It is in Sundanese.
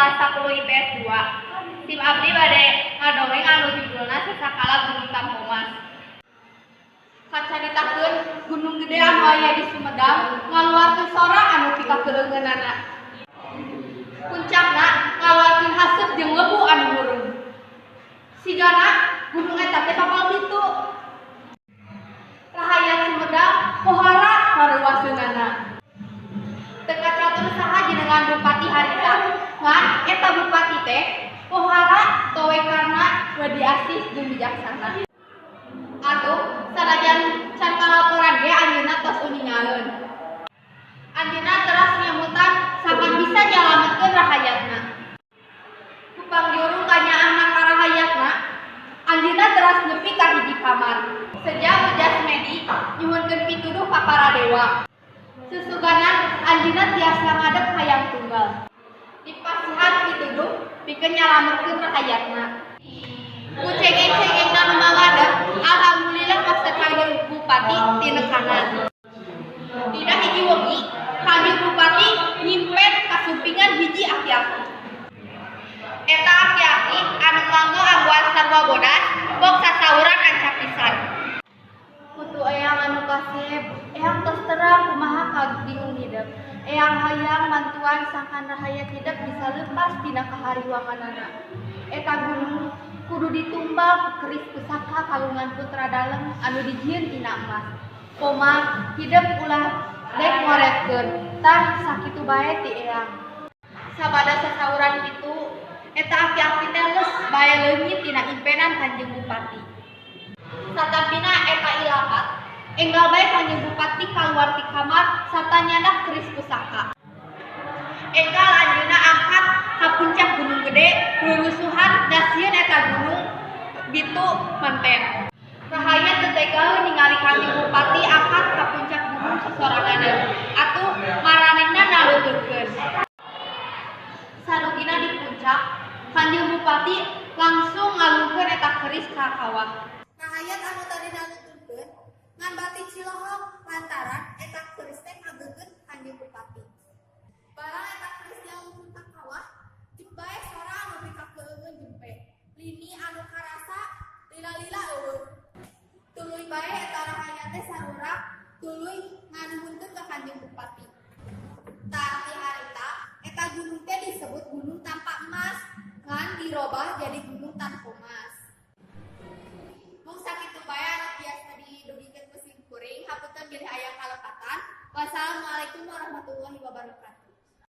Kelas 10 IPS 2. Sim abdi bade ngadongeng anu judulna Sasakala Gunung Tampomas. Kacaritakeun gunung gede anu aya di Sumedang ngaluarkeun sora anu pikakeueungeunana. Puncakna ngaluarkeun haseup jeung lebu anu murung. Sigana gunung eta teh bakal kitu. Rahayat Sumedang pohara paruwaseunana. Teu kacatur saha jenengan bupati harita. Ngan eta bupati teh pohara towe karna wedi asih jeung bijaksana. Atuh sanajan can kalaporan ge anjeunna tos uningaeun. Anjeunna teras ngemutan sangkan bisa nyalametkeun rahayatna. Ku pangjurung kanyaahna ka rahayatna, anjeunna teras nepi ka hiji kamar. Seja muja semedi nyuhunkeun pituduh ka para dewa. Susuganan anjeunna tiasa ngadeg hayang tunggal. Dipasihan pituduh pikeun nyalametkeun rahayatna. Ku cengeng-cengengna nu mangadeg, alhamdulillah maksud Kangjeng Bupati tinekanan. Dina hiji wengi, Kangjeng Bupati nyimpen kasumpingan hiji aki-aki. Eta aki-aki anu nganggo anggoan sarua bodas, bok sasauran ancap pisan. Kutu eyang anu kasep, eyang tos terang kumaha kabingung hidep. Eyang hayang mantuan sangkan rahayat hidep bisa lepas tina kahariwanganana. Eta gunung kudu ditumbal ku keris pusaka kagungan putra dalem anu dijieun tina emas. Koma hidep ulah dek ngoretkeun, tah sakitu bae ti eyang. Sabada sasauran kitu, eta aki-aki teh leus bae leungit tina impenan Kanjeng Bupati. Satapina eta ilapat, enggal bae Kanjeng Bupati kaluar ti kamar sarta nyandak keris pusaka. Enggal anjeunna angkat ka puncak gunung gede, rurusuhan dasieun eta gunung bitu manten. Rahayat teu tegaeun ningali Kanjeng Bupati angkat ka puncak gunung sasoranganan. Atuh maranehna naluturkeun. Sadugina di puncak, Kanjeng Bupati langsung ngalungkeun eta keris ka kawah. Rahayat anu tadi naluturkeun ngan bati cilohok lantaran eta keris teh ngageugeuh Kanjeng Bupati. Barang eta keris dialungkeun ka kawah, jep bae sora anu pikakeueungeun jempe. Lini anu karasa lila-lila euweuh. Tuluy bae eta rahayat teh sarurak tuluy nganuhunkeun ka Kanjeng Bupati. Tah ti harita eta gunung teh disebut Gunung Tampa Emas, ngan dirobah jadi Gunung Tampomas. Mung sakitu bae anu biasa didugikeun ku sim kuring, hapunten bilih aya kalepatan. Wassalamualaikum warahmatullahi wabarakatuh.